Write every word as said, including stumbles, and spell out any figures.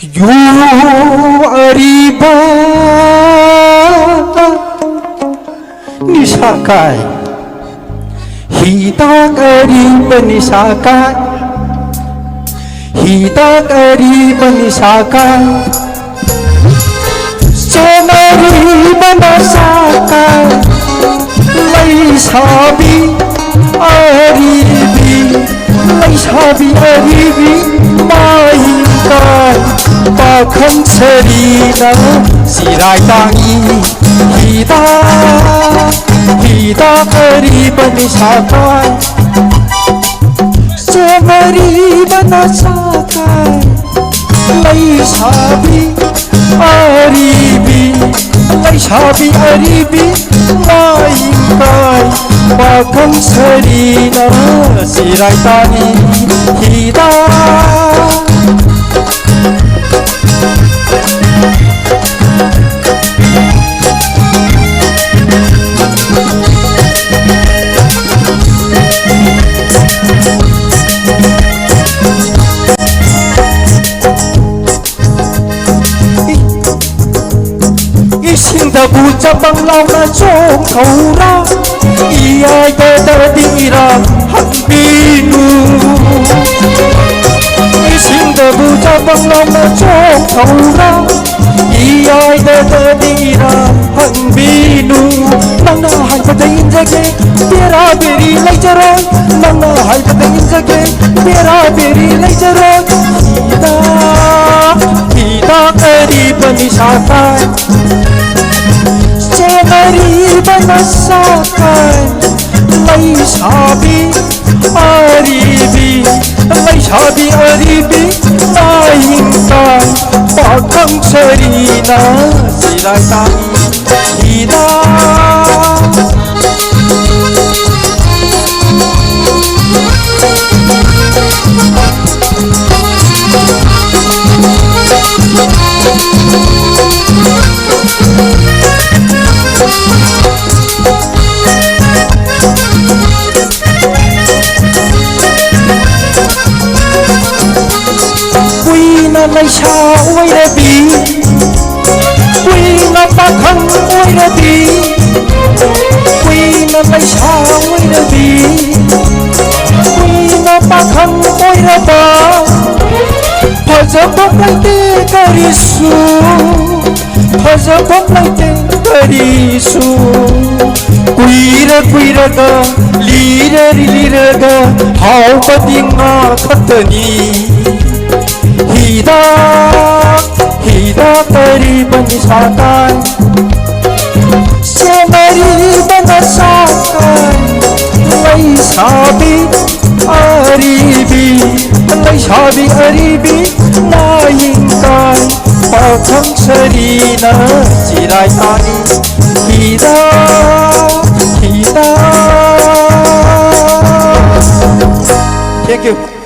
U ꯑꯔꯤꯕ ꯅꯤꯁꯥ ꯀꯥꯏ, ꯍꯤꯗꯥꯛ ꯑꯔꯤꯕ ꯅꯤꯁꯥ ꯀꯥꯏ, ꯍꯤꯗꯥꯛ ꯑꯔꯤꯕ ꯅꯤꯁꯥ ꯀꯥꯏ, ꯆꯦꯟꯅꯔꯤꯕ ꯅꯁꯥ ꯀꯥꯏ, ꯂꯩꯁꯥꯕꯤ ꯑꯔꯤꯕꯤ, ꯂꯩꯁꯥꯕꯤ ꯑꯔꯤꯕꯤ, ꯃꯥꯏ ꯀꯥꯏ, ꯄꯥꯈꯪ ꯁꯔꯤꯅ ꯆꯤꯔꯥꯏ ꯇꯥꯡꯉꯤ꯫ ꯍꯤꯗꯥꯛ, ꯍꯤꯗꯥꯛ ꯑꯔꯤꯕ ꯅꯤꯁꯥ ꯀꯥꯏ, ꯆꯦꯟꯅꯔꯤꯕ ꯅꯁꯥ ꯀꯥꯏ, ꯂꯩꯁꯥꯕꯤ ꯑꯔꯤꯕꯤ, ꯂꯩꯁꯥꯕꯤ ꯑꯔꯤꯕꯤ, ꯃꯥꯏ ꯀꯥꯏ, ꯄꯥꯈꯪ ꯁꯔꯤꯅ ꯆꯤꯔꯥꯏ ꯇꯥꯡꯉꯤ꯫ ꯍꯤꯗꯥꯛ꯫ ꯏꯁꯤꯡꯗꯕꯨ ꯆꯄꯪ ꯂꯥꯎꯅ ꯆꯣꯡꯊꯧꯔꯥ, ꯏꯌꯥꯏꯗꯗꯤ ꯏꯔꯥꯡ ꯍꯪꯕꯤꯅꯨ꯫ ꯏꯁꯤꯡꯗꯕꯨ ꯆꯄꯪ ꯂꯥꯎꯅ ꯆꯣꯡꯊꯧꯔꯥ, ꯏꯌꯥꯏꯗꯗꯤ ꯏꯔꯥꯡ ꯍꯪꯕꯤꯅꯨ꯫ ꯅꯪꯅ ꯍꯥꯏꯕꯗ ꯏꯟꯖꯒꯦ, ꯕꯦꯔꯥ ꯕꯦꯔꯤ ꯂꯩꯖꯔꯣꯏ꯫ ꯅꯪꯅ ꯍꯥꯏꯕꯗ ꯏꯟꯖꯒꯦ, ꯕꯦꯔꯥ ꯕꯦꯔꯤ ꯂꯩꯖꯔꯣꯏ꯫ ꯍꯤꯗꯥꯛ, ꯍꯤꯗꯥꯛ ꯑꯔꯤꯕ ꯅꯤꯁꯥ ꯀꯥꯏ, ꯆꯦꯟꯅꯔꯤꯕ ꯅꯁꯥ ꯀꯥꯏ, ꯂꯩꯁꯥꯕꯤ ꯑꯔꯤꯕꯤ, ꯂꯩꯁꯥꯕꯤ ꯑꯔꯤꯕꯤ, ꯂꯥꯏꯌꯤꯡ ꯀꯥꯏ, ꯄꯥꯈꯪ ꯁꯔꯤꯅ ꯆꯤꯔꯥꯏ ꯇꯥꯡꯉꯤ꯫ ꯍꯤꯗꯥꯛ꯫ ꯀꯨꯏꯅ ꯂꯩꯁꯥ ꯑꯣꯏꯔꯕꯤ, ꯀꯨꯏꯅ ꯄꯥꯈꯪ ꯑꯣꯏꯔꯕꯤ, ꯀꯨꯏꯅ ꯂꯩꯁꯥ ꯑꯣꯏꯔꯕꯤ, ꯀꯨꯏꯅ ꯄꯥꯈꯪ ꯑꯣꯏꯔꯕ, ꯐꯖꯕ ꯂꯩꯇꯦ ꯀꯔꯤꯁꯨ, ꯐꯖꯕ ꯂꯩꯇꯦ ꯀꯔꯤꯁꯨ꯫ ꯀꯨꯏꯔ ꯀꯨꯏꯔꯒ, ꯂꯤꯔ ꯂꯤꯔꯒ, ꯍꯥꯎꯕꯗꯤ ꯉꯥ ꯈꯛꯇꯅꯤ꯫ ꯍꯤꯗꯥꯛ, ꯍꯤꯗꯥꯛ ꯑꯔꯤꯕ ꯅꯤꯁꯥ ꯀꯥꯏ, ꯁꯦꯟꯅꯔꯤꯕ ꯅꯁꯥ ꯀꯥꯏ, ꯂꯩꯁꯥꯕꯤ ꯑꯔꯤꯕꯤ, ꯂꯩꯁꯥꯕꯤ ꯑꯔꯤꯕꯤ ꯅꯥꯌꯤꯡ ꯀꯥꯏ, ꯄꯥꯈꯪ ꯁꯔꯤꯅ ꯆꯤꯔꯥꯏ ꯇꯥꯅꯤ꯫ ꯍꯤꯗꯥꯛ, ꯍꯤꯗꯥꯛ꯫ Thank you.